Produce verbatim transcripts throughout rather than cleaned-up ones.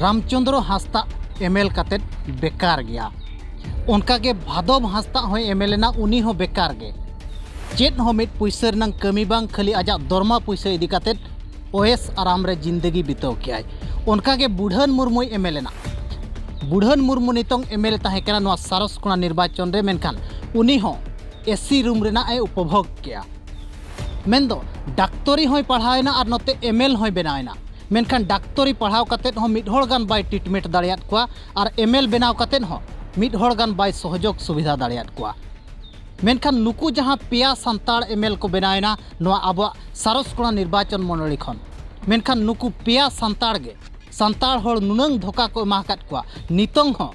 ᱨᱟᱢᱪᱚᱸᱫᱽᱨᱚ ᱦᱟᱸᱥᱫᱟᱜ ᱮᱢᱮᱞ ᱠᱟᱛᱮᱫ ᱵᱮᱠᱟᱨ ᱜᱮᱭᱟ᱾ ᱚᱱᱠᱟᱜᱮ ᱵᱷᱟᱫᱚᱵ ᱦᱟᱸᱥᱫᱟᱜ ᱦᱚᱸᱭ ᱮᱢᱮᱞ ᱮᱱᱟ, ᱩᱱᱤ ᱦᱚᱸ ᱵᱮᱠᱟᱨ ᱜᱮ᱾ ᱪᱮᱫ ᱦᱚᱸ ᱢᱤᱫ ᱯᱩᱭᱥᱟᱹ ᱨᱮᱱᱟᱝ ᱠᱟᱹᱢᱤ ᱵᱟᱝ, ᱠᱷᱟᱹᱞᱤ ᱟᱡᱟᱜ ᱫᱚᱨᱢᱟ ᱯᱩᱭᱥᱟᱹ ᱤᱫᱤ ᱠᱟᱛᱮᱫ ᱚᱭᱮᱥ ᱟᱨᱟᱢ ᱨᱮ ᱡᱤᱱᱫᱮᱜᱤ ᱵᱤᱛᱟᱹᱣ ᱠᱮᱜᱼᱟᱭ᱾ ᱚᱱᱠᱟᱜᱮ ᱵᱩᱰᱷᱟᱹᱱ ᱢᱩᱨᱢᱩᱭ ᱮᱢᱮᱞ ᱮᱱᱟ᱾ ᱵᱩᱰᱷᱟᱹᱱ ᱢᱩᱨᱢᱩ ᱱᱤᱛᱚᱝ ᱮᱢᱮᱞ ᱛᱟᱦᱮᱸ ᱠᱟᱱᱟ ᱱᱚᱣᱟ ᱥᱟᱨᱚᱥᱠᱳᱱᱟ ᱱᱤᱨᱵᱟᱪᱚᱱ ᱨᱮ, ᱢᱮᱱᱠᱷᱟᱱ ᱩᱱᱤ ᱦᱚᱸ ᱮᱥᱤ ᱨᱩᱢ ᱨᱮᱱᱟᱜ ᱮ ᱩᱯᱚᱵᱷᱳᱜᱽ ᱠᱮᱜᱼᱟ᱾ ᱢᱮᱱᱫᱚ ᱰᱟᱠᱛᱚᱨᱤ ᱦᱚᱸᱭ ᱯᱟᱲᱦᱟᱣ ᱮᱱᱟ ᱟᱨ ᱱᱚᱛᱮ ᱮᱢᱮᱞ ᱦᱚᱸᱭ ᱵᱮᱱᱟᱣ ᱮᱱᱟ᱾ ᱢᱮᱱᱠᱷᱟᱱ ᱰᱟᱠᱛᱚᱨᱤ ᱯᱟᱲᱦᱟᱣ ᱠᱟᱛᱮᱫ ᱦᱚᱸ ᱢᱤᱫ ᱦᱚᱲ ᱜᱟᱱ ᱵᱟᱭ ᱴᱨᱤᱴᱢᱮᱱᱴ ᱫᱟᱲᱮᱭᱟᱫ ᱠᱚᱣᱟ ᱟᱨ ᱮᱢᱮᱞ ᱵᱮᱱᱟᱣ ᱠᱟᱛᱮᱫ ᱦᱚᱸ ᱢᱤᱫ ᱦᱚᱲ ᱜᱟᱱ ᱵᱟᱭ ᱥᱚᱦᱚᱡᱳᱜᱽ ᱥᱩᱵᱤᱫᱷᱟ ᱫᱟᱲᱮᱭᱟᱫ ᱠᱚᱣᱟ᱾ ᱢᱮᱱᱠᱷᱟᱱ ᱱᱩᱠᱩ ᱡᱟᱦᱟᱸ ᱯᱮᱭᱟ ᱥᱟᱱᱛᱟᱲ ᱮᱢᱮᱞ ᱠᱚ ᱵᱮᱱᱟᱣ ᱮᱱᱟ ᱱᱚᱣᱟ ᱟᱵᱚᱣᱟᱜ ᱥᱟᱨᱚᱥᱠᱳᱱᱟ ᱱᱤᱨᱵᱟᱪᱚᱱ ᱢᱚᱸᱰᱚᱞᱤ ᱠᱷᱚᱱ, ᱢᱮᱱᱠᱷᱟᱱ ᱱᱩᱠᱩ ᱯᱮᱭᱟ ᱥᱟᱱᱛᱟᱲ ᱜᱮ ᱥᱟᱱᱛᱟᱲ ᱦᱚᱲ ᱱᱩᱱᱟᱹᱝ ᱫᱷᱳᱠᱟ ᱠᱚ ᱮᱢᱟ ᱟᱠᱟᱫ ᱠᱚᱣᱟ, ᱱᱤᱛᱚᱝ ᱦᱚᱸ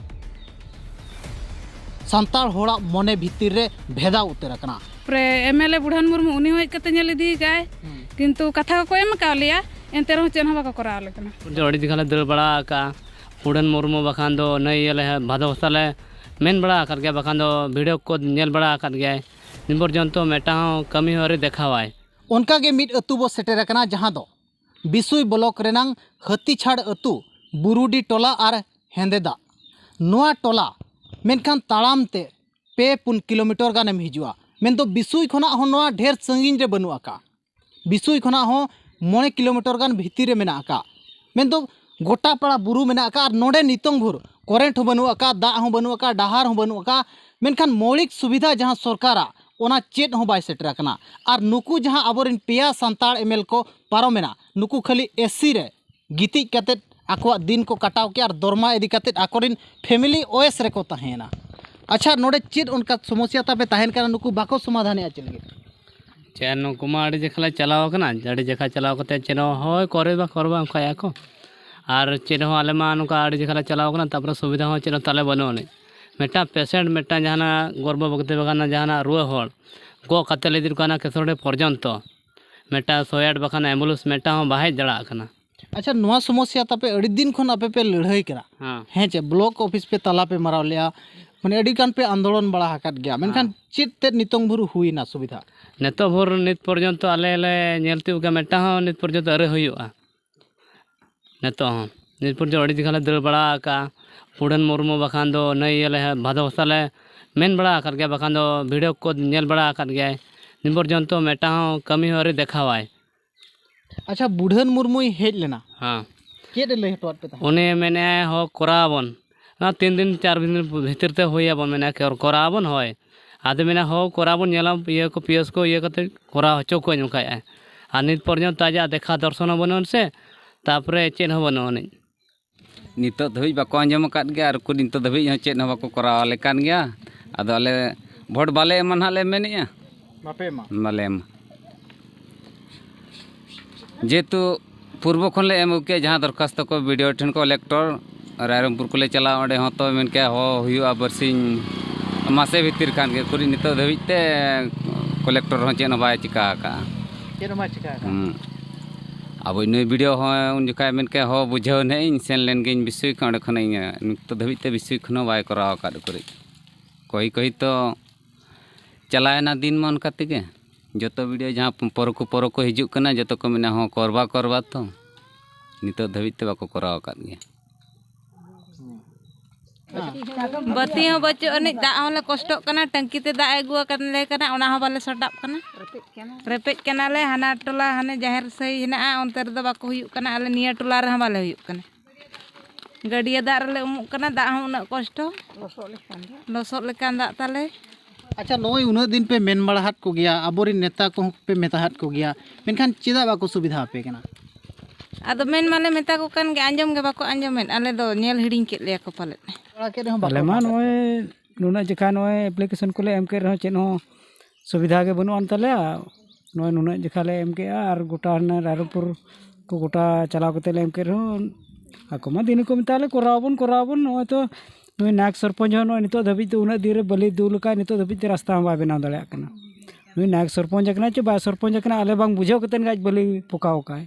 ᱥᱟᱱᱛᱟᱲ ᱦᱚᱲᱟᱜ ᱢᱚᱱᱮ ᱵᱷᱤᱛᱤᱨ ᱨᱮ ᱵᱷᱮᱫᱟᱣ ᱩᱛᱟᱹᱨ ᱟᱠᱟᱱᱟ᱾ ᱯᱚᱨᱮ ᱮᱢᱮᱞᱮ ᱵᱩᱰᱷᱟᱱ ᱢᱩᱨᱢᱩ ᱩᱱᱤ ᱦᱚᱸ ᱦᱮᱡ ᱠᱟᱛᱮ ᱧᱮᱞ ᱤᱫᱤ ᱠᱟᱜᱼᱟᱭ, ᱠᱤᱱᱛᱩ ᱠᱟᱛᱷᱟ ᱠᱚᱠᱚ ᱮᱢ ᱟᱠᱟᱫ ᱞᱮᱭᱟ, ᱮᱱᱛᱮ ᱨᱮᱦᱚᱸ ᱪᱮᱫ ᱦᱚᱸ ᱵᱟᱠᱚ ᱠᱚᱨᱟᱣ ᱟᱞᱮ ᱠᱟᱱᱟ᱾ ᱟᱹᱰᱤ ᱡᱟᱭᱜᱟ ᱞᱮ ᱫᱟᱹᱲ ᱵᱟᱲᱟ ᱟᱠᱟᱜᱼᱟ, ᱵᱩᱰᱷᱟᱱ ᱢᱩᱨᱢᱩ ᱵᱟᱠᱷᱟᱱ ᱫᱚ ᱱᱟᱹᱭ ᱤᱭᱟᱹ ᱞᱮ ᱵᱷᱟᱫᱚ ᱦᱟᱸᱥᱫᱟ ᱞᱮ ᱢᱮᱱ ᱵᱟᱲᱟ ᱟᱠᱟᱫ ᱜᱮᱭᱟ, ᱵᱟᱠᱷᱟᱱ ᱫᱚ ᱵᱷᱤᱰᱤᱭᱳ ᱠᱚ ᱧᱮᱞ ᱵᱟᱲᱟ ᱟᱠᱟᱫ ᱜᱮᱭᱟᱭ, ᱱᱤᱛ ᱯᱚᱨᱡᱚᱱᱛᱚ ᱢᱤᱫᱴᱟᱝ ᱦᱚᱸ ᱠᱟᱹᱢᱤ ᱦᱚᱸ ᱟᱹᱣᱨᱤ ᱫᱮᱠᱷᱟᱣᱟᱭ᱾ ᱚᱱᱠᱟᱜᱮ ᱢᱤᱫ ᱟᱹᱛᱩ ᱵᱚ ᱥᱮᱴᱮᱨ ᱟᱠᱟᱱᱟ, ᱡᱟᱦᱟᱸ ᱫᱚ ᱵᱤᱥᱩᱭ ᱵᱞᱚᱠ ᱨᱮᱱᱟᱝ ᱦᱟᱹᱛᱤᱪᱷᱟᱲ ᱟᱹᱛᱩ, ᱵᱩᱨᱩᱰᱤ ᱴᱚᱞᱟ ᱟᱨ ᱦᱮᱸᱫᱮ ᱫᱟᱜ᱾ ᱱᱚᱣᱟ ᱴᱚᱞᱟ ᱢᱮᱱᱠᱷᱟᱱ ᱛᱟᱲᱟᱢ ᱛᱮ ᱯᱮ ᱯᱩᱱ ᱠᱤᱞᱳᱢᱤᱴᱟᱨ ᱜᱟᱱᱮᱢ ᱦᱤᱡᱩᱜᱼᱟ᱾ ᱢᱮᱱᱫᱚ ᱵᱤᱥᱩᱭ ᱠᱷᱚᱱᱟᱜ ᱦᱚᱸ ᱱᱚᱣᱟ ᱰᱷᱮᱨ ᱥᱟᱺᱜᱤᱧ ᱨᱮ ᱵᱟᱹᱱᱩᱜ ᱟᱠᱟᱫᱼᱟ᱾ ᱵᱤᱥᱩᱭ ᱠᱷᱚᱱᱟᱜ ᱦᱚᱸ ᱢᱚᱬᱮ ᱠᱤᱞᱳᱢᱤᱴᱟᱨ ᱜᱟᱱ ᱵᱷᱤᱛᱤᱨ ᱨᱮ ᱢᱮᱱᱟᱜ ᱟᱠᱟᱫᱼᱟ᱾ ᱢᱮᱱᱫᱚ ᱜᱚᱴᱟ ᱯᱟᱲᱟ ᱵᱩᱨᱩ ᱢᱮᱱᱟᱜ ᱟᱠᱟᱫᱼᱟ ᱟᱨ ᱱᱚᱰᱮ ᱱᱤᱛᱚᱝ ᱵᱷᱳᱨ ᱠᱚᱨᱮᱱᱴ ᱦᱚᱸ ᱵᱟᱹᱱᱩᱜ ᱟᱠᱟᱫᱼᱟ, ᱫᱟᱜ ᱦᱚᱸ ᱵᱟᱹᱱᱩᱜ ᱟᱠᱟᱫᱼᱟ, ᱰᱟᱦᱟᱨ ᱦᱚᱸ ᱵᱟᱹᱱᱩᱜ ᱟᱠᱟᱫᱼᱟ᱾ ᱢᱮᱱᱠᱷᱟᱱ ᱢᱳᱣᱞᱤᱠ ᱥᱩᱵᱤᱫᱷᱟ ᱡᱟᱦᱟᱸ ᱥᱚᱨᱠᱟᱨᱟᱜ, ᱚᱱᱟ ᱪᱮᱫ ᱦᱚᱸ ᱵᱟᱭ ᱥᱮᱴᱮᱨ ᱟᱠᱟᱱᱟ᱾ ᱟᱨ ᱱᱩᱠᱩ ᱡᱟᱦᱟᱸ ᱟᱵᱚᱨᱮᱱ ᱯᱮᱭᱟ ᱥᱟᱱᱛᱟᱲ ᱮᱢᱮᱞ ᱠᱚ ᱯᱟᱨᱚᱢᱮᱱᱟ, ᱱᱩᱠᱩ ᱠᱷᱟᱹᱞᱤ ᱮᱥᱤ ᱨᱮ ᱜᱤᱛᱤᱡ ᱠᱟᱛᱮᱫ ᱟᱠᱚᱣᱟᱜ ᱫᱤᱱ ᱠᱚ ᱠᱟᱴᱟᱣ ᱠᱮᱜᱼᱟ ᱟᱨ ᱫᱚᱨᱢᱟ ᱤᱫᱤ ᱠᱟᱛᱮᱫ ᱟᱠᱚᱨᱮᱱ ᱯᱷᱮᱢᱤᱞᱤ ᱳᱭᱮᱥ ᱨᱮᱠᱚ ᱛᱟᱦᱮᱸᱭᱮᱱᱟ᱾ ᱟᱪᱪᱷᱟ, ᱱᱚᱰᱮ ᱪᱮᱫ ᱚᱱᱠᱟ ᱥᱚᱢᱚᱥᱥᱟ ᱛᱟᱯᱮ ᱛᱟᱦᱮᱱ ᱠᱟᱱᱟ, ᱱᱩᱠᱩ ᱵᱟᱠᱚ ᱥᱚᱢᱟᱫᱷᱟᱱᱮᱜᱼᱟ ᱪᱮᱫ ᱞᱟᱹᱜᱤᱫ? ᱪᱮᱫ, ᱱᱩᱠᱩ ᱢᱟ ᱟᱹᱰᱤ ᱡᱮᱠᱷᱟ ᱞᱮ ᱪᱟᱞᱟᱣ ᱟᱠᱟᱱᱟ, ᱟᱹᱰᱤ ᱡᱮᱠᱷᱟ ᱪᱟᱞᱟᱣ ᱠᱟᱛᱮ ᱪᱮᱫ ᱦᱚᱸ ᱦᱳᱭ ᱠᱚᱨᱮ ᱵᱟ ᱠᱚᱨᱮ ᱵᱟ ᱚᱱᱠᱟᱭᱟ ᱠᱚ᱾ ᱟᱨ ᱪᱮᱫ ᱦᱚᱸ ᱟᱞᱮ ᱢᱟ ᱱᱚᱝᱠᱟ ᱟᱹᱰᱤ ᱡᱮᱠᱷᱟ ᱞᱮ ᱪᱟᱞᱟᱣ ᱟᱠᱟᱱᱟ, ᱛᱟᱨᱯᱚᱨᱮ ᱥᱩᱵᱤᱫᱷᱟ ᱦᱚᱸ ᱪᱮᱫ ᱦᱚᱸ ᱛᱟᱞᱮ ᱵᱟᱹᱱᱩᱜ ᱟᱹᱱᱤᱡ᱾ ᱢᱤᱫᱴᱟᱝ ᱯᱮᱥᱮᱱᱴ, ᱢᱤᱫᱴᱟᱝ ᱡᱟᱦᱟᱱᱟᱜ ᱜᱚᱨᱵᱷᱚᱵᱚᱛᱤ ᱵᱟᱠᱷᱟᱱ ᱡᱟᱦᱟᱱᱟᱜ ᱨᱩᱣᱟᱹ ᱦᱚᱲ ᱜᱚᱜ ᱠᱟᱛᱮ ᱞᱮ ᱤᱫᱤ ᱠᱚ ᱠᱟᱱᱟ ᱠᱮᱥᱚᱲᱰᱤ ᱯᱚᱨᱡᱚᱱᱛᱚ, ᱢᱤᱫᱴᱟᱝ ᱥᱚᱭᱟᱴ ᱵᱟᱠᱷᱟᱱ ᱮᱢᱵᱩᱞᱮᱱᱥ ᱢᱤᱫᱴᱟᱝ ᱦᱚᱸ ᱵᱟᱭ ᱦᱮᱡ ᱫᱟᱲᱮᱭᱟᱜ ᱠᱟᱱᱟ᱾ ᱟᱪᱪᱷᱟ, ᱱᱚᱣᱟ ᱥᱚᱢᱚᱥᱥᱟ ᱛᱟᱯᱮ ᱟᱹᱰᱤ ᱫᱤᱱ ᱠᱷᱚᱱ ᱟᱯᱮ ᱯᱮ ᱞᱟᱹᱲᱦᱟᱹᱭ ᱠᱟᱱᱟ, ᱦᱮᱸ᱾ ᱦᱮᱸ ᱪᱮ? ᱵᱞᱚᱠ ᱚᱯᱷᱤᱥ ᱯᱮ ᱛᱟᱞᱟ ᱯᱮ ᱢᱟᱨᱟᱣ ᱞᱮᱜᱼᱟ, ᱢᱟᱱᱮ ᱟᱹᱰᱤ ᱜᱟᱱ ᱯᱮ ᱟᱱᱫᱳᱞᱚᱱ ᱵᱟᱲᱟ ᱟᱠᱟᱫ ᱜᱮᱭᱟ, ᱢᱮᱱᱠᱷᱟᱱ ᱦᱮᱸ᱾ ᱪᱮᱫ ᱛᱮᱫ ᱱᱤᱛᱚᱝ ᱵᱷᱳᱨ ᱦᱩᱭᱱᱟ ᱥᱩᱵᱤᱫᱷᱟ? ᱱᱤᱛᱚᱜ ᱵᱷᱳᱨ ᱱᱤᱛ ᱯᱚᱨᱡᱚᱱᱛᱚ ᱟᱞᱮ ᱞᱮ ᱧᱮᱞ ᱛᱤᱭᱳᱜ ᱠᱟᱜᱼᱟ, ᱢᱤᱫᱴᱟᱝ ᱦᱚᱸ ᱱᱤᱛ ᱯᱚᱨᱡᱚᱱᱛᱚ ᱟᱹᱣᱨᱤ ᱦᱩᱭᱩᱜᱼᱟ᱾ ᱱᱤᱛᱚᱜ ᱦᱚᱸ ᱱᱤᱛ ᱯᱚᱨᱡᱚᱱᱛᱚ ᱟᱹᱰᱤ ᱡᱟᱭᱜᱟ ᱞᱮ ᱫᱟᱹᱲ ᱵᱟᱲᱟ ᱟᱠᱟᱫᱼᱟ᱾ ᱯᱩᱰᱷᱟᱹᱱ ᱢᱩᱨᱢᱩ ᱵᱟᱠᱷᱟᱱ ᱫᱚ ᱱᱟᱹᱭ ᱤᱭᱟᱹ ᱞᱮ ᱵᱷᱟᱫᱚ ᱵᱷᱟᱥᱟ ᱞᱮ ᱢᱮᱱ ᱵᱟᱲᱟ ᱟᱠᱟᱫ ᱜᱮᱭᱟ, ᱵᱟᱠᱷᱟᱱ ᱫᱚ ᱵᱷᱤᱰᱤᱭᱳ ᱠᱚ ᱧᱮᱞ ᱵᱟᱲᱟ ᱟᱠᱟᱫ ᱜᱮᱭᱟᱭ᱾ ᱱᱤᱛ ᱯᱚᱨᱡᱚᱱᱛᱚ ᱢᱤᱫᱴᱟᱝ ᱦᱚᱸ ᱠᱟᱹᱢᱤ ᱦᱚᱸ ᱟᱹᱣᱨᱤ ᱫᱮᱠᱷᱟᱣᱟᱭ᱾ ᱟᱪᱪᱷᱟ, ᱵᱩᱰᱷᱟᱹᱱ ᱢᱩᱨᱢᱩᱭ ᱦᱮᱡ ᱞᱮᱱᱟ, ᱦᱮᱸ᱾ ᱪᱮᱫ ᱮ ᱞᱟᱹᱭ ᱦᱚᱴᱚᱣᱟᱫ ᱯᱮ ᱛᱟᱦᱮᱸᱫ? ᱩᱱᱤ ᱢᱮᱱᱮᱫᱼᱟᱭ, "ᱦᱚᱸ, ᱠᱚᱨᱟᱣ ᱟᱵᱚᱱ, ᱱᱚᱣᱟ ᱛᱤᱱ ᱫᱤᱱ ᱪᱟᱨ ᱫᱤᱱ ᱵᱷᱤᱛᱤᱨ ᱛᱮ ᱦᱩᱭ ᱟᱵᱚᱱ", ᱢᱮᱱᱮᱫᱼᱟᱭ, "ᱠᱚᱨᱟᱣ ᱟᱵᱚᱱ", ᱦᱳᱭ᱾ ᱟᱫᱚ ᱢᱮᱱᱟ, "ᱦᱚᱸ, ᱠᱚᱨᱟᱣ ᱟᱵᱚᱱ, ᱧᱮᱞᱟᱢ ᱤᱭᱟᱹ ᱠᱚ, ᱯᱤᱭᱮᱥ ᱠᱚ ᱤᱭᱟᱹ ᱠᱟᱛᱮ ᱠᱚᱨᱟᱣ ᱦᱚᱪᱚ ᱠᱚᱣᱟᱧ", ᱚᱱᱠᱟᱭᱮᱫᱼᱟᱭ᱾ ᱟᱨ ᱱᱤᱛ ᱯᱚᱨᱡᱚᱱᱛᱚ ᱟᱡᱟᱜ ᱫᱮᱠᱷᱟ ᱫᱚᱨᱥᱚᱱ ᱦᱚᱸ ᱵᱟᱹᱱᱩᱜ ᱟᱹᱱ ᱥᱮ, ᱛᱟᱨᱯᱚᱨᱮ ᱪᱮᱫ ᱦᱚᱸ ᱵᱟᱹᱱᱩᱜ ᱟᱹᱱᱤᱡ᱾ ᱱᱤᱛᱚᱜ ᱫᱷᱟᱹᱵᱤᱡ ᱵᱟᱠᱚ ᱟᱸᱡᱚᱢ ᱟᱠᱟᱫ ᱜᱮᱭᱟ ᱟᱨ ᱩᱠᱩᱨ ᱱᱤᱛᱚᱜ ᱫᱷᱟᱹᱵᱤᱡ ᱦᱚᱸ ᱪᱮᱫ ᱦᱚᱸ ᱵᱟᱠᱚ ᱠᱚᱨᱟᱣ ᱟᱞᱮ ᱠᱟᱱ ᱜᱮᱭᱟ᱾ ᱟᱫᱚ ᱟᱞᱮ ᱵᱷᱳᱴ ᱵᱟᱞᱮ ᱮᱢᱟ ᱱᱟᱦᱟᱜ ᱞᱮ ᱢᱮᱱᱮᱫᱼᱟ᱾ ᱵᱟᱯᱮ ᱮᱢᱟ? ᱵᱟᱞᱮ ᱮᱢᱟ᱾ ᱡᱮᱦᱮᱛᱩ ᱯᱩᱨᱵᱚ ᱠᱷᱚᱱ ᱞᱮ ᱮᱢ ᱟᱹᱜᱩ ᱠᱮᱫᱼᱟ ᱡᱟᱦᱟᱸ ᱫᱚᱨᱠᱷᱟᱥᱛᱚ ᱠᱚ ᱵᱤ ᱰᱤ ᱳ ᱴᱷᱮᱱ, ᱠᱚᱞᱮᱠᱴᱚᱨ ᱨᱟᱭᱨᱚᱝᱯᱩᱨ ᱠᱚᱞᱮ ᱪᱟᱞᱟᱣ, ᱚᱸᱰᱮ ᱦᱚᱸ ᱛᱚ ᱢᱮᱱ ᱠᱮᱫᱼᱟ ᱦᱚᱦᱚ ᱦᱩᱭᱩᱜᱼᱟ ᱵᱟᱨᱥᱤᱧ ᱢᱟᱥᱮ ᱵᱷᱤᱛᱤᱨ ᱠᱷᱟᱱ ᱜᱮ, ᱩᱠᱩᱨ ᱱᱤᱛᱚᱜ ᱫᱷᱟᱹᱵᱤᱡ ᱛᱮ ᱠᱚᱞᱮᱠᱴᱚᱨ ᱦᱚᱸ ᱪᱮᱫ ᱦᱚᱸ ᱵᱟᱭ ᱪᱤᱠᱟ ᱟᱠᱟᱫᱼᱟ᱾ ᱪᱮᱫ ᱦᱚᱸ ᱵᱟᱭ ᱪᱤᱠᱟ ᱟᱠᱟᱫᱼᱟ? ᱦᱩᱸ᱾ ᱟᱵᱚ ᱱᱩᱭ ᱵᱤ ᱰᱤ ᱳ ᱦᱚᱸ ᱩᱱ ᱡᱚᱠᱷᱟᱡ ᱢᱮᱱ ᱠᱮᱫᱼᱟ, "ᱦᱚᱸ, ᱵᱩᱡᱷᱟᱹᱣ ᱱᱟᱦᱟᱜ ᱤᱧ, ᱥᱮᱱ ᱞᱮᱱ ᱜᱤᱧ ᱵᱤᱥᱩᱭ ᱠᱷᱚᱱ, ᱚᱸᱰᱮ ᱠᱷᱚᱱ ᱤᱧ", ᱱᱤᱛᱚᱜ ᱫᱷᱟᱹᱵᱤᱡ ᱛᱮ ᱵᱤᱥᱩᱭ ᱠᱷᱚᱱ ᱦᱚᱸ ᱵᱟᱭ ᱠᱚᱨᱟᱣ ᱟᱠᱟᱫ ᱩᱠᱩᱨᱤᱡ᱾ ᱠᱚᱭ ᱠᱚᱭ ᱛᱚ ᱪᱟᱞᱟᱣᱮᱱᱟ ᱫᱤᱱ ᱢᱟ ᱚᱱᱠᱟ ᱛᱮᱜᱮ᱾ ᱡᱚᱛᱚ ᱵᱤ ᱰᱤ ᱳ ᱡᱟᱦᱟᱸ ᱯᱚᱨᱚ ᱠᱚ ᱯᱚᱨᱚ ᱠᱚ ᱦᱤᱡᱩᱜ ᱠᱟᱱᱟ, ᱡᱚᱛᱚ ᱠᱚ ᱢᱮᱱᱟ, "ᱦᱚᱸ, ᱠᱚᱨᱵᱟ, ᱠᱚᱨᱵᱟ", ᱛᱚ ᱱᱤᱛᱚᱜ ᱫᱷᱟᱹᱵᱤᱡ ᱛᱮ ᱵᱟᱠᱚ ᱠᱚᱨᱟᱣ ᱟᱠᱟᱫ ᱜᱮᱭᱟ᱾ ᱵᱟᱹᱛᱤ ᱦᱚᱸ ᱵᱟᱹᱪᱩᱜ ᱟᱹᱱᱤᱡ, ᱫᱟᱜ ᱦᱚᱸᱞᱮ ᱠᱚᱥᱴᱚᱜ ᱠᱟᱱᱟ, ᱴᱟᱹᱝᱠᱤ ᱛᱮ ᱫᱟᱜ ᱮ ᱟᱹᱜᱩ ᱟᱠᱟᱫ ᱞᱮ ᱠᱟᱱᱟ, ᱚᱱᱟ ᱦᱚᱸ ᱵᱟᱞᱮ ᱥᱟᱰᱟᱜ ᱠᱟᱱᱟ᱾ ᱨᱮᱯᱮᱡ ᱠᱟᱱᱟᱞᱮ, ᱦᱟᱱᱟ ᱴᱚᱞᱟ ᱦᱟᱱᱮ ᱡᱟᱦᱮᱨ ᱥᱟᱹᱭ ᱦᱮᱱᱟᱜᱼᱟ, ᱚᱱᱛᱮ ᱨᱮᱫᱚ ᱵᱟᱠᱚ ᱦᱩᱭᱩᱜ ᱠᱟᱱᱟ, ᱟᱞᱮ ᱱᱤᱭᱟᱹ ᱴᱚᱞᱟ ᱨᱮᱦᱚᱸ ᱵᱟᱞᱮ ᱦᱩᱭᱩᱜ ᱠᱟᱱᱟ᱾ ᱜᱟᱹᱰᱭᱟᱹ ᱫᱟᱜ ᱨᱮᱞᱮ ᱩᱢᱩᱜ ᱠᱟᱱᱟ, ᱫᱟᱜ ᱦᱚᱸ ᱩᱱᱟᱹᱜ ᱠᱚᱥᱴᱚ, ᱞᱚᱥᱚᱫ ᱞᱮᱠᱟᱱ ᱫᱟᱜ ᱛᱟᱞᱮ᱾ ᱟᱪᱪᱷᱟ, ᱱᱚᱜᱼᱚᱭ ᱩᱱᱟᱹᱜ ᱫᱤᱱ ᱯᱮ ᱢᱮᱱ ᱵᱟᱲᱟ ᱦᱟᱫ ᱠᱚᱜᱮᱭᱟ, ᱟᱵᱚᱨᱮᱱ ᱱᱮᱛᱟ ᱠᱚᱦᱚᱸ ᱯᱮ ᱢᱮᱛᱟ ᱦᱟᱫ ᱠᱚᱜᱮᱭᱟ, ᱢᱮᱱᱠᱷᱟᱱ ᱪᱮᱫᱟᱜ ᱵᱟᱠᱚ ᱥᱩᱵᱤᱫᱷᱟ ᱟᱯᱮ ᱠᱟᱱᱟ? ᱟᱫᱚ ᱢᱮᱱ ᱢᱟᱞᱮ ᱢᱮᱛᱟ ᱠᱚ ᱠᱟᱱ ᱜᱮ, ᱟᱸᱡᱚᱢ ᱜᱮ ᱵᱟᱠᱚ ᱟᱸᱡᱚᱢᱮᱫ, ᱟᱞᱮ ᱫᱚ ᱧᱮᱞ ᱦᱤᱲᱤᱧ ᱠᱮᱫ ᱞᱮᱭᱟ ᱠᱚ ᱯᱟᱞᱮᱫ᱾ ᱵᱟᱲᱟ ᱠᱮᱫ ᱨᱮᱦᱚᱸ ᱵᱟᱠᱚ ᱟᱞᱮ ᱢᱟ ᱮᱢᱟ ᱞᱮ᱾ ᱱᱚᱜᱼᱚᱭ ᱱᱩᱱᱟᱹᱜ ᱡᱚᱠᱷᱟ ᱱᱚᱜᱼᱚᱭ ᱮᱯᱞᱤᱠᱮᱥᱚᱱ ᱠᱚᱞᱮ ᱮᱢ ᱠᱮᱫ ᱨᱮᱦᱚᱸ ᱪᱮᱫ ᱦᱚᱸ ᱥᱩᱵᱤᱫᱷᱟ ᱜᱮ ᱵᱟᱹᱱᱩᱜ ᱟᱱ ᱛᱟᱞᱮᱭᱟ᱾ ᱱᱚᱜᱼᱚᱭ ᱱᱩᱱᱟᱹᱜ ᱡᱚᱠᱷᱟ ᱞᱮ ᱮᱢ ᱠᱮᱜᱼᱟ ᱟᱨ ᱜᱚᱴᱟ ᱦᱟᱱᱮ ᱨᱟᱭᱨᱚᱝᱯᱩᱨ ᱠᱚ ᱜᱚᱴᱟ ᱪᱟᱞᱟᱣ ᱠᱟᱛᱮ ᱞᱮ ᱮᱢ ᱠᱮᱫ ᱨᱮᱦᱚᱸ ᱟᱠᱚ ᱢᱟ ᱫᱤᱱ ᱜᱮᱠᱚ ᱢᱮᱛᱟ ᱞᱮ, "ᱠᱚᱨᱟᱣ ᱟᱵᱚᱱ, ᱠᱚᱨᱟᱣ ᱟᱵᱚᱱ", ᱱᱚᱜᱼᱚᱭ ᱛᱚ ᱱᱩᱭ ᱱᱟᱭᱚᱠ ᱥᱚᱨᱯᱚᱧᱪ ᱦᱚᱸ ᱱᱚᱜᱼᱚᱭ ᱱᱤᱛᱚᱜ ᱫᱷᱟᱹᱵᱤᱡ ᱛᱮ ᱩᱱᱟᱹᱜ ᱫᱤᱱ ᱨᱮ ᱵᱟᱹᱞᱤ ᱫᱩᱞ ᱟᱠᱟᱫ, ᱱᱤᱛᱚᱜ ᱫᱷᱟᱹᱵᱤᱡ ᱛᱮ ᱨᱟᱥᱛᱟ ᱦᱚᱸ ᱵᱟᱭ ᱵᱮᱱᱟᱣ ᱫᱟᱲᱮᱭᱟᱜ ᱠᱟᱱᱟ᱾ ᱱᱩᱭ ᱱᱟᱭᱚᱠ ᱥᱚᱨᱯᱚᱧᱪ ᱟᱠᱟᱱᱟᱭ ᱪᱮ ᱵᱟᱭ ᱥᱚᱨᱯᱚᱧᱪ ᱟᱠᱟᱱᱟ, ᱟᱞᱮ ᱵᱟᱝ ᱵᱩᱡᱷᱟᱹᱣ ᱠᱟᱛᱮ ᱜᱮ ᱟᱡ ᱵᱟᱹᱞᱤ ᱯᱚᱠᱟᱣ ᱟᱠᱟᱫ,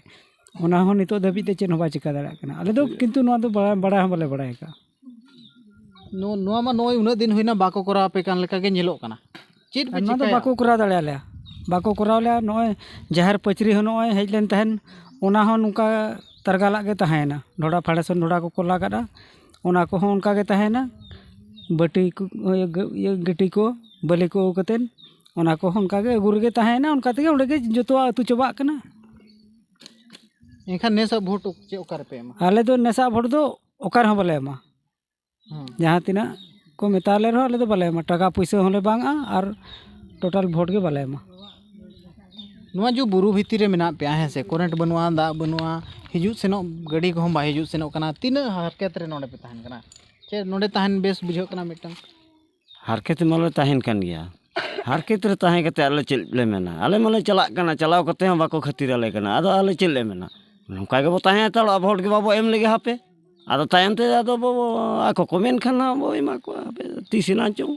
ᱚᱱᱟ ᱦᱚᱸ ᱱᱤᱛᱚᱜ ᱫᱷᱟᱹᱵᱤᱡ ᱛᱮ ᱪᱮᱫ ᱦᱚᱸ ᱵᱟᱭ ᱪᱤᱠᱟ ᱫᱟᱲᱮᱭᱟᱜ ᱠᱟᱱᱟ᱾ ᱟᱞᱮ ᱫᱚ ᱠᱤᱱᱛᱩ ᱱᱚᱣᱟ ᱫᱚ ᱵᱟᱲᱟᱭ, ᱵᱟᱲᱟᱭ ᱦᱚᱸ ᱵᱟᱞᱮ ᱵᱟᱲᱟᱭ ᱟᱠᱟᱫᱼᱟ᱾ ᱱᱚ-, ᱱᱚᱣᱟ ᱢᱟ ᱱᱚᱜᱼᱚᱭ ᱩᱱᱟᱹᱜ ᱫᱤᱱ ᱦᱩᱭᱱᱟ ᱵᱟᱠᱚ ᱠᱚᱨᱟᱣ ᱟᱯᱮ ᱠᱟᱱ ᱞᱮᱠᱟ ᱜᱮ ᱧᱮᱞᱚᱜ ᱠᱟᱱᱟ᱾ ᱪᱮᱫ ᱯᱮ ᱟᱨ ᱱᱚᱣᱟ ᱫᱚ ᱪᱤᱠᱟᱹᱭᱟ? ᱵᱟᱠᱚ ᱠᱚᱨᱟᱣ ᱫᱟᱲᱮᱭᱟᱞᱮᱭᱟ, ᱵᱟᱠᱚ ᱠᱚᱨᱟᱣ ᱞᱮᱭᱟ᱾ ᱱᱚᱜᱼᱚᱭ ᱡᱟᱦᱮᱨ ᱯᱟᱹᱪᱨᱤ ᱦᱚᱸ ᱱᱚᱜᱼᱚᱭ ᱦᱮᱡ ᱞᱮᱱ ᱛᱟᱦᱮᱸᱱ, ᱚᱱᱟ ᱦᱚᱸ ᱱᱚᱝᱠᱟ ᱛᱟᱨᱜᱟᱞᱟᱜ ᱜᱮ ᱛᱟᱦᱮᱸᱭᱮᱱᱟ᱾ ᱰᱷᱚᱰᱟ ᱯᱷᱟᱣᱩᱱᱰᱮᱥᱚᱱ ᱰᱷᱚᱰᱟ ᱠᱚᱠᱚ ᱞᱟ ᱠᱟᱫᱼᱟ, ᱚᱱᱟ ᱠᱚᱦᱚᱸ ᱚᱱᱠᱟ ᱜᱮ ᱛᱟᱦᱮᱸᱭᱮᱱᱟ᱾ ᱵᱟᱹᱴᱤ ᱠᱚ, ᱤᱭᱟᱹ, ᱜᱟᱹ-, ᱤᱭᱟᱹ, ᱜᱟᱹᱴᱤ ᱠᱚ, ᱵᱟᱹᱞᱤ ᱠᱚ ᱟᱹᱜᱩ ᱠᱟᱛᱮᱫ ᱚᱱᱟ ᱠᱚᱦᱚᱸ ᱚᱱᱠᱟ ᱜᱮ ᱟᱹᱜᱩ ᱨᱮᱜᱮ ᱛᱟᱦᱮᱸᱭᱮᱱᱟ, ᱚᱱᱠᱟ ᱛᱮᱜᱮ ᱚᱸᱰᱮ ᱜᱮ ᱡᱚᱛᱚᱣᱟᱜ ᱟᱹᱛᱩ ᱪᱟᱵᱟᱜ ᱠᱟᱱᱟ᱾ ᱮᱱᱠᱷᱟᱱ ᱱᱮᱥᱟᱜ ᱵᱷᱳᱴ ᱪᱮᱫ ᱚᱠᱟ ᱨᱮᱯᱮ ᱮᱢᱟ? ᱟᱞᱮ ᱫᱚ ᱱᱮᱥᱟᱜ ᱵᱷᱳᱴ ᱫᱚ ᱚᱠᱟ ᱨᱮᱦᱚᱸ ᱵᱟᱞᱮ ᱮᱢᱟ᱾ ᱦᱮᱸ᱾ ᱡᱟᱦᱟᱸ ᱛᱤᱱᱟᱹᱜ ᱠᱚ ᱢᱮᱛᱟ ᱞᱮ ᱨᱮᱦᱚᱸ ᱟᱞᱮ ᱫᱚ ᱵᱟᱞᱮ ᱮᱢᱟ, ᱴᱟᱠᱟ ᱯᱩᱭᱥᱟᱹ ᱦᱚᱸᱞᱮ ᱵᱟᱝᱟ ᱟᱨ ᱴᱳᱴᱟᱞ ᱵᱷᱳᱴ ᱜᱮ ᱵᱟᱞᱮ ᱮᱢᱟ᱾ ᱱᱚᱣᱟ ᱡᱮ ᱵᱩᱨᱩ ᱵᱷᱤᱛᱤᱨ ᱨᱮ ᱢᱮᱱᱟᱜ ᱯᱮᱭᱟ, ᱦᱮᱸ ᱥᱮ, ᱠᱚᱨᱮᱱᱴ ᱵᱟᱹᱱᱩᱜᱼᱟ, ᱫᱟᱜ ᱵᱟᱹᱱᱩᱜᱼᱟ, ᱦᱤᱡᱩᱜ ᱥᱮᱱᱚᱜ ᱜᱟᱹᱰᱤ ᱠᱚᱦᱚᱸ ᱵᱟᱭ ᱦᱤᱡᱩᱜ ᱥᱮᱱᱚᱜ ᱠᱟᱱᱟ, ᱛᱤᱱᱟᱹᱜ ᱦᱟᱨᱠᱮᱛ ᱨᱮ ᱱᱚᱰᱮ ᱯᱮ ᱛᱟᱦᱮᱱ ᱠᱟᱱᱟ? ᱪᱮᱫ ᱱᱚᱰᱮ ᱛᱟᱦᱮᱱ ᱵᱮᱥ ᱵᱩᱡᱷᱟᱹᱜ ᱠᱟᱱᱟ ᱢᱤᱫᱴᱟᱝ? ᱦᱟᱨᱠᱮᱛ ᱢᱟᱞᱮ ᱛᱟᱦᱮᱱ ᱠᱟᱱ ᱜᱮᱭᱟ᱾ ᱦᱟᱨᱠᱮᱛ ᱨᱮ ᱛᱟᱦᱮᱸ ᱠᱟᱛᱮ ᱟᱞᱮ ᱪᱮᱫ ᱞᱮ ᱢᱮᱱᱟ? ᱟᱞᱮ ᱢᱟᱞᱮ ᱪᱟᱞᱟᱜ ᱠᱟᱱᱟ, ᱪᱟᱞᱟᱣ ᱠᱟᱛᱮ ᱦᱚᱸ ᱵᱟᱠᱚ ᱠᱷᱟᱹᱛᱤᱨ ᱟᱞᱮ ᱠᱟᱱᱟ᱾ ᱟᱫᱚ ᱟᱞᱮ ᱪᱮᱫ ᱞᱮ ᱢᱮᱱᱟ? ᱱᱚᱝᱠᱟ ᱜᱮᱵᱚ ᱛᱟᱦᱮᱸ ᱦᱟᱛᱟᱲᱚᱜᱼᱟ, ᱵᱷᱳᱴ ᱜᱮ ᱵᱟᱵᱚ ᱮᱢ ᱞᱮᱜᱮ ᱦᱟᱯᱮ᱾ ᱟᱫᱚ ᱛᱟᱭᱚᱢ ᱛᱮ ᱟᱫᱚ ᱵᱚ, ᱟᱠᱚ ᱠᱚ ᱢᱮᱱ ᱠᱷᱟᱱ ᱦᱟᱸᱜ ᱵᱚ ᱮᱢᱟ ᱠᱚᱣᱟ, ᱦᱟᱯᱮ ᱛᱤᱥ ᱮᱱᱟ ᱪᱚᱝ᱾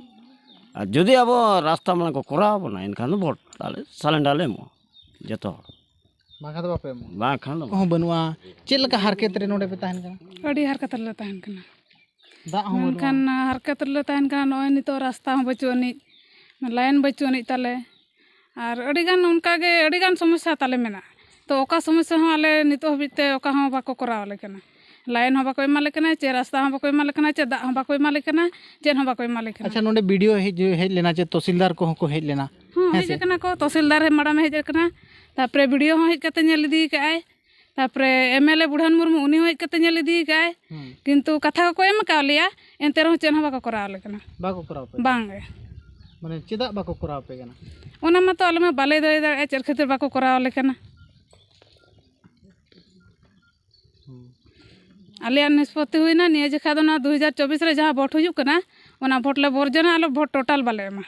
ᱟᱨ ᱡᱩᱫᱤ ᱟᱵᱚ ᱨᱟᱥᱛᱟ ᱢᱟᱲᱟᱝ ᱠᱚ ᱠᱚᱨᱟᱣ ᱟᱵᱚᱱᱟ, ᱮᱱᱠᱷᱟᱱ ᱫᱚ ᱵᱷᱳᱴ ᱟᱞᱮ ᱥᱟᱞᱮᱱᱰᱟᱨ ᱞᱮ ᱮᱢᱚᱜᱼᱟ ᱡᱚᱛᱚ ᱦᱚᱲ᱾ ᱵᱟᱝᱠᱷᱟᱱ ᱫᱚ ᱵᱟᱯᱮ ᱮᱢᱚᱜᱼᱟ? ᱵᱟᱝᱠᱷᱟᱱ ᱫᱚ ᱵᱟᱝ᱾ ᱠᱚᱦᱚᱸ ᱵᱟᱹᱱᱩᱜᱼᱟ᱾ ᱪᱮᱫ ᱞᱮᱠᱟ ᱦᱟᱨᱠᱮᱛ ᱨᱮ ᱱᱚᱰᱮ ᱯᱮ ᱛᱟᱦᱮᱱ ᱠᱟᱱᱟ? ᱟᱹᱰᱤ ᱦᱟᱨᱠᱮᱛ ᱨᱮᱞᱮ ᱛᱟᱦᱮᱱ ᱠᱟᱱᱟ᱾ ᱫᱟᱜ ᱦᱚᱸ ᱢᱮᱱᱠᱷᱟᱱ ᱵᱟᱹᱱᱩᱜᱼᱟ᱾ ᱦᱟᱨᱠᱮᱛ ᱨᱮᱞᱮ ᱛᱟᱦᱮᱱ ᱠᱟᱱᱟ, ᱱᱚᱜᱼᱚᱭ ᱱᱤᱛᱚᱜ ᱨᱟᱥᱛᱟ ᱦᱚᱸ ᱵᱟᱹᱪᱩᱜ ᱟᱹᱱᱤᱡ, ᱞᱟᱭᱤᱱ ᱵᱟᱹᱪᱩᱜ ᱟᱹᱱᱤᱡ ᱛᱟᱞᱮ, ᱟᱨ ᱟᱹᱰᱤᱜᱟᱱ ᱚᱱᱠᱟᱜᱮ ᱟᱹᱰᱤᱜᱟᱱ ᱥᱚᱢᱚᱥᱥᱟ ᱛᱟᱞᱮ ᱢᱮᱱᱟᱜᱼᱟ᱾ ᱛᱚ ᱚᱠᱟ ᱥᱚᱢᱚᱥᱥᱟ ᱦᱚᱸ ᱟᱞᱮ ᱱᱤᱛᱚᱜ ᱦᱟᱹᱵᱤᱡ ᱛᱮ ᱚᱠᱟ ᱦᱚᱸ ᱵᱟᱠᱚ ᱠᱚᱨᱟᱣ ᱟᱞᱮ ᱠᱟᱱᱟ, ᱞᱟᱭᱤᱱ ᱦᱚᱸ ᱵᱟᱠᱚ ᱮᱢᱟᱞᱮ ᱠᱟᱱᱟ, ᱪᱮ ᱨᱟᱥᱛᱟ ᱦᱚᱸ ᱵᱟᱠᱚ ᱮᱢᱟᱞᱮ ᱠᱟᱱᱟ, ᱪᱮ ᱫᱟᱜ ᱦᱚᱸ ᱵᱟᱠᱚ ᱮᱢᱟᱞᱮ ᱠᱟᱱᱟ, ᱪᱮᱫ ᱦᱚᱸ ᱵᱟᱠᱚ ᱮᱢᱟᱞᱮ ᱠᱟᱱᱟ᱾ ᱟᱪᱪᱷᱟ, ᱱᱚᱰᱮ ᱵᱤ ᱰᱤ ᱳ ᱦᱮᱡ, ᱦᱮᱡ ᱞᱮᱱᱟ, ᱪᱮ ᱛᱚᱦᱥᱤᱞᱫᱟᱨ ᱠᱚᱦᱚᱸ ᱠᱚ ᱦᱮᱡ ᱞᱮᱱᱟ? ᱦᱚᱸ, ᱦᱮᱸ ᱦᱮᱡ ᱥᱮ? ᱟᱠᱟᱱᱟ ᱠᱚ, ᱛᱚᱦᱥᱤᱞᱫᱟᱨ ᱦᱮᱡ, ᱢᱟᱲᱟᱝ ᱮ ᱦᱮᱡ ᱟᱠᱟᱱᱟ, ᱛᱟᱨᱯᱚᱨᱮ ᱵᱤ ᱰᱤ ᱳ ᱦᱚᱸ ᱦᱮᱡ ᱠᱟᱛᱮ ᱧᱮᱞ ᱤᱫᱤ ᱠᱟᱜᱼᱟᱭ, ᱛᱟᱨᱯᱚᱨᱮ ᱮᱢ ᱮᱞ ᱮ ᱵᱩᱲᱦᱟᱱ ᱢᱩᱨᱢᱩ, ᱩᱱᱤ ᱦᱚᱸ ᱦᱮᱡ ᱠᱟᱛᱮ ᱧᱮᱞ ᱤᱫᱤ ᱠᱟᱜᱼᱟᱭ, ᱦᱩᱸ᱾ ᱠᱤᱱᱛᱩ ᱠᱟᱛᱷᱟ ᱠᱚᱠᱚ ᱮᱢ ᱟᱠᱟᱫ ᱞᱮᱭᱟ, ᱮᱱᱛᱮ ᱨᱮᱦᱚᱸ ᱪᱮᱫ ᱦᱚᱸ ᱵᱟᱠᱚ ᱠᱚᱨᱟᱣ ᱟᱞᱮ ᱠᱟᱱᱟ᱾ ᱵᱟᱠᱚ ᱠᱚᱨᱟᱣ ᱟᱯᱮ ᱠᱟᱱᱟ? ᱵᱟᱝ ᱜᱮ᱾ ᱢᱟᱱᱮ ᱪᱮᱫᱟᱜ ᱵᱟᱠᱚ ᱠᱚᱨᱟᱣ ᱟᱯᱮ ᱠᱟᱱᱟ? ᱚᱱᱟ ᱢᱟᱛᱚ ᱟᱞᱮ ᱢᱟ ᱵᱟᱞᱮ ᱞᱟᱹᱭ ᱫᱟᱲᱮᱭᱟᱜᱼᱟ ᱪᱮᱫ ᱠᱷᱟᱹᱛᱤᱨ ᱵᱟᱠᱚ ᱠᱚᱨᱟᱣ ᱟᱞᱮ ᱠᱟᱱᱟ᱾ ᱦᱩᱸ᱾ ᱟᱞᱮᱭᱟᱜ ᱱᱤᱥᱯᱚᱛᱤ ᱦᱩᱭᱱᱟ ᱱᱤᱭᱟᱹ ᱡᱚᱠᱷᱟ ᱫᱚ, ᱱᱚᱣᱟ ᱫᱩ ᱦᱟᱡᱟᱨ ᱪᱚᱵᱵᱤᱥ ᱨᱮ ᱡᱟᱦᱟᱸ ᱵᱷᱳᱴ ᱦᱩᱭᱩᱜ ᱠᱟᱱᱟ, ᱚᱱᱟ ᱵᱷᱳᱴ ᱞᱮ ᱵᱚᱨᱡᱚᱱᱟ, ᱟᱞᱮ ᱵᱷᱳᱴ ᱴᱳᱴᱟᱞ ᱵᱟᱞᱮ ᱮᱢᱟ᱾